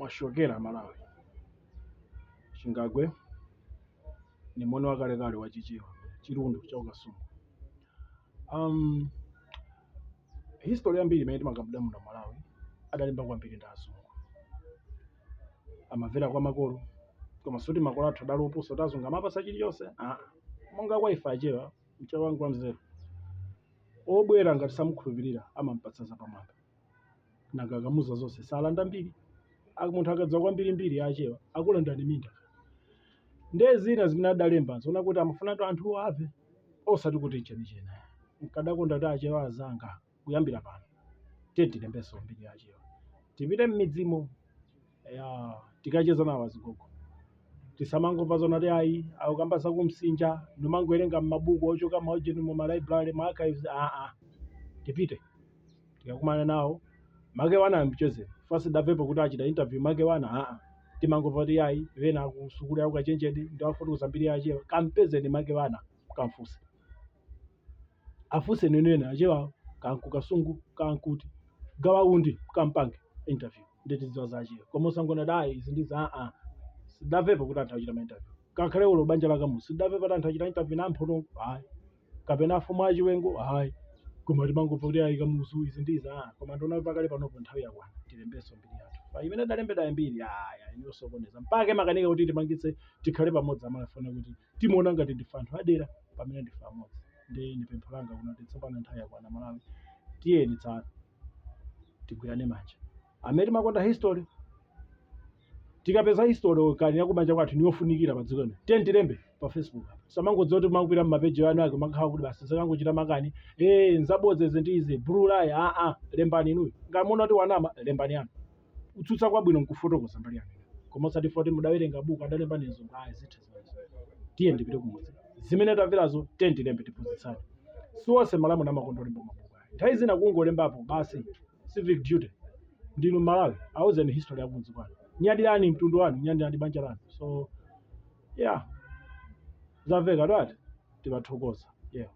Mwashokera Malawi. Chingagwe ni mwana wakalekale wa Chichewa, Chirundu cha Ukasungu. History yambiri imene timakambidwa muno Malawi adalemba kwambiri ndi azungu. Amamvera kwa makolo, koma suti makolo athu adali opusa kuti azungu amapasa chilichonse. Ah, monga kwa ife Achewa, mchewa wangu wamzeru obwera ngati samukhulupirira amampatsa zapamwamba, nanga akamuza zonse salanda mbiri. Munthu akadziwa kwambiri mbiri ya Achewa akulandani minda. Ndiye zina zimene adalemba zoona kuti amafunatu anthuwo ave, osati kuti nchenicheni. Nkadakonda kuti Achewa azanga, kuyambira pano tiye tilembenso mbiri ya Achewa, tipite m'midzimo ya tikacheza nawo azigogo. Tisamangomva zona ti ayi, akukamba za kumsinja, ndimangowerenga m'mabuku ochoka maujeni mu ma library, mu archives. Aa, tipite tikakumana nawo make wana amchezera fasi damvepo kuti achita interview make wana. Aa, timangomva kuti ayi, vena akusukulu yawo kachenjede ndi afotokoza mbiri ya Achewa. Kampezeni make wana, kamfuse, afuse nenene Achewa kanku Kasungu kankuti gawaundi, kampange interview nditidziwa za Achewa. Koma usangona dai izi ndi za aa, sidamvepo kuti anthu achita ma interview. Kakhale ulo banja la Kamuzu, sidamvepo kuti anthu achita interview na amphoto, ayi, kapena afumu achiwengo, ayi. Koma timangomva kuti ayi, Kamuzu, izi ndi izi. Aa, koma ndiona kuti pakali panopo nthawi yakwana tilembenso mbiri yathu. Pa imene adalembedwa mbiri aya iniyosokoneza mpaka makanika kuti timangitse tikhale pamodzi. Amalafuna kuti timaona ngati ndife anthu adera pamene ndife amodzi. Ndi ni pempho langa kuno kuti tsopano nthawi yakwana, Malawi, tiyeni tsano tigwirane manja amene timakonda history. Tikapeza history kani yakubanja kwathu niyofunikira pa dziko lino, tiye tilembe pa Facebook apa. Samangodziwa kuti makupita mmapeji anu ake makhala kuti basi zikangochita makani, nzabodza izi ndi izi, blue lie. Aa, lembani inuyo. Ngamuona kuti wanama, lembani yanu. Kutsutsa kwabwino nkufotokoza mbali yanu, koma osati foti mudawerenga buku adalemba ni mzungu. Ayi, zitha zimenezo. Tiye ndipite kumudzi, zimene tamverazo tiye tilembe, tiphunzitsane. Si onse malamulo amakonda olemba mabuku ayi. Nthawi zina kungolembapo basi, civic duty. Ndinu Malawi, auzeni history yakumudzi kwanu, nyadirani mtundu wanu, nyadirani banja lanu. So yeah, zamveka twati tibathokoza, yeah.